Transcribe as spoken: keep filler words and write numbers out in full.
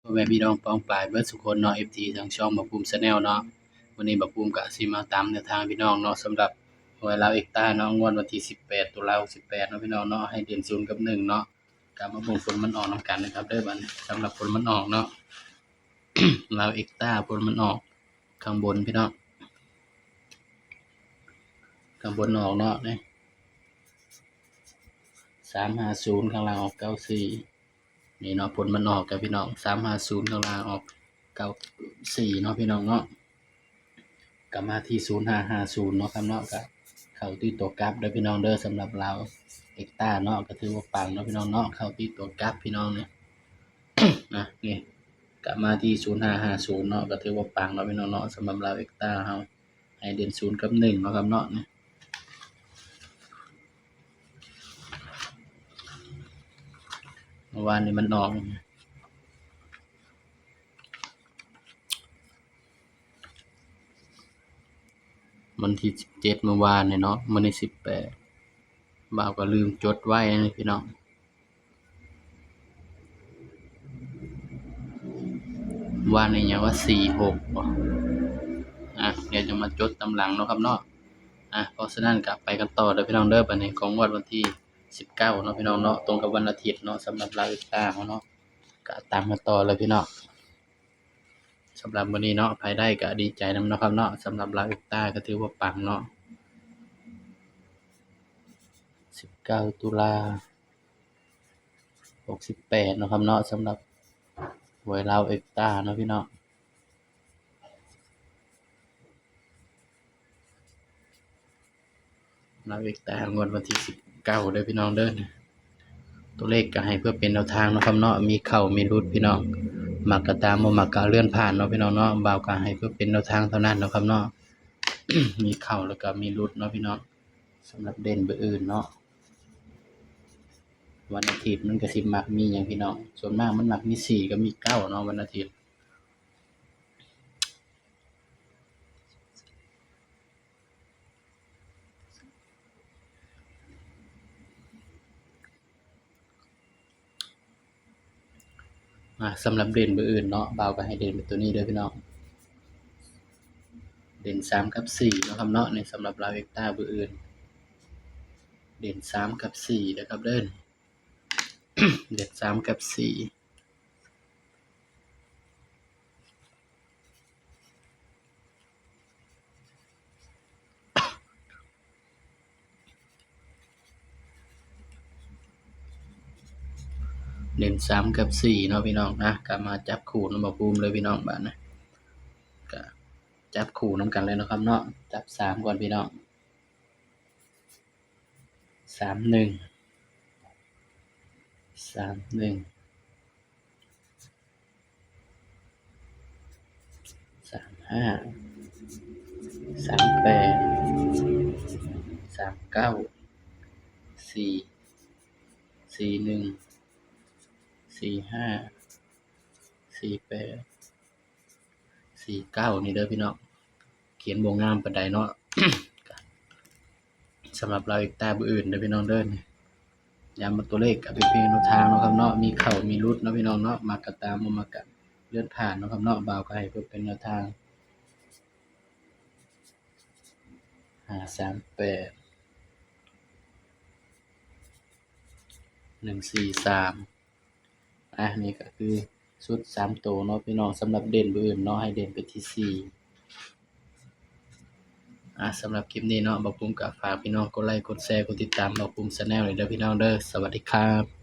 พ่อแม่พี่น้องป้องปายเบิดสุคนเนาะ เอฟซี ทางช่องบ่าวภูมิ Channel เนาะ มื้อนี้บ่าวภูมิก็สิมาตามแนวทางพี่น้องเนาะ สำหรับหวยลาวเอกตาเนาะ งวดวันที่สิบแปด ตุลา หกสิบแปด เนาะพี่น้องเนาะ ให้เด่นศูนย์กับหนึ่งเนาะ ก็มาเบิ่งผลมันออกนำกันนะครับเด้อ บัดนี้สำหรับผลมันออกเนาะ ลาวเอกตาผลมันออกข้างบนพี่น้อง ข้างบนออกเนาะ นี่ สามห้าศูนย์ ข้างล่างออก เก้าสี่ นี่เนาะ ผลมันออกครับพี่น้อง สามห้าศูนย์ ข้างล่างออก เก้าสี่ เนาะพี่น้องเนาะ ก็มาที่ ศูนย์ห้าห้าศูนย์ เนาะครับเนาะ ก็เข้าที่ตัวกลับเด้อพี่น้องเด้อ สำหรับลาวเอกตาเนาะ ก็ถือว่าปังเนาะพี่น้องเนาะ เข้าที่ตัวกลับพี่น้องเนี่ย นะ นี่ ก็มาที่ ศูนย์ห้าห้าศูนย์ เนาะ ก็ถือว่าปังเนาะพี่น้องเนาะ สำหรับลาวเอกตาเฮา ให้เด่นศูนย์กับหนึ่งเนาะครับเนาะ นี่ เมื่อวานนี้มันออก วันที่สิบเจ็ด เมื่อวานเนี่ยเนาะ มื้อนี้สิบแปด บ่าวก็ลืมจดไว้นะพี่น้อง วันนี้ยังว่า สี่หก บ่ อ่ะ เดี๋ยวจะมาจดตามหลังเนาะครับเนาะ อ่ะ เพราะฉะนั้นก็ไปกันต่อเด้อพี่น้องเด้อ บัดนี้ของงวดวันที่สิบเก้าเนาะพี่น้องเนาะ ตรงกับวันอาทิตย์เนาะ สำหรับลาวเอกตาเฮาเนาะ ก็ตามกันต่อเลยพี่น้อง สำหรับมื้อนี้เนาะ ไผได้ก็ดีใจนำเนาะครับเนาะ สำหรับลาวเอกตาก็ถือว่าปังเนาะ สิบเก้า ตุลา หกสิบแปด เนาะครับเนาะ สำหรับหวยลาวเอกตาเนาะพี่น้อง ลาวเอกตางวดวันที่สิบเก้าเด้อพี่น้องเด้อ ตัวเลขก็ให้เพื่อเป็นแนวทางเนาะครับเนาะ มีเข้ามีหลุดพี่น้อง มักก็ตาม บ่มักก็เลื่อนผ่านเนาะพี่น้องเนาะ บ่าวก็ให้เพื่อเป็นแนวทางเท่านั้นเนาะครับเนาะ มีเข้าแล้วก็มีหลุดเนาะพี่น้อง สำหรับเด่นเบอร์อื่นเนาะ วันอาทิตย์มันก็สิมักมีหยังพี่น้อง ส่วนมากมันมักมีสี่กับมีเก้าเนาะ วันอาทิตย์ อ่า สำหรับเด่นเบอร์อื่นเนาะ บ่าวก็ให้เด่นเป็นตัวนี้เด้อพี่น้อง เด่นสามกับสี่เนาะครับเนาะ นี่สำหรับลาวเอกตาเบอร์อื่น เด่นสามกับสี่นะครับเด้อ เด่นสามกับสี่ เด่นสามกับสี่เนาะพี่น้องนะ ก็มาจับคู่นำบ่าวภูมิเลยพี่น้อง บาดนะ ก็จับคู่นำกันเลยเนาะครับเนาะ จับสามก่อนพี่น้อง สามหนึ่ง สามหนึ่ง สามห้า สามแปด สามเก้า สี่ สี่หนึ่ง สี่ห้า สี่แปด สี่เก้า นี่เด้อพี่น้อง เขียนบ่งามปานใดเนาะ สำหรับลาวเอกตาเบอร์อื่นเด้อพี่น้องเด้อ ย้ำว่าตัวเลขก็เป็นเพียงแนวทางเนาะครับเนาะ มีเข้ามีหลุดเนาะพี่น้องเนาะ มักก็ตาม บ่มักก็เลื่อนผ่านเนาะครับเนาะ บ่าวก็ให้เพื่อเป็นแนวทาง ห้าสามแปด หนึ่งสี่สาม อ่ะ นี่ก็คือชุดสามตัวเนาะพี่น้อง สำหรับเด่นเบอร์อื่นเนาะ ให้เด่นไปที่สี่ อ่ะ สำหรับคลิปนี้เนาะ บ่าวภูมิก็ฝากพี่น้องกดไลค์ กดแชร์ กดติดตามบ่าวภูมิ Channel เลยเด้อพี่น้องเด้อ สวัสดีครับ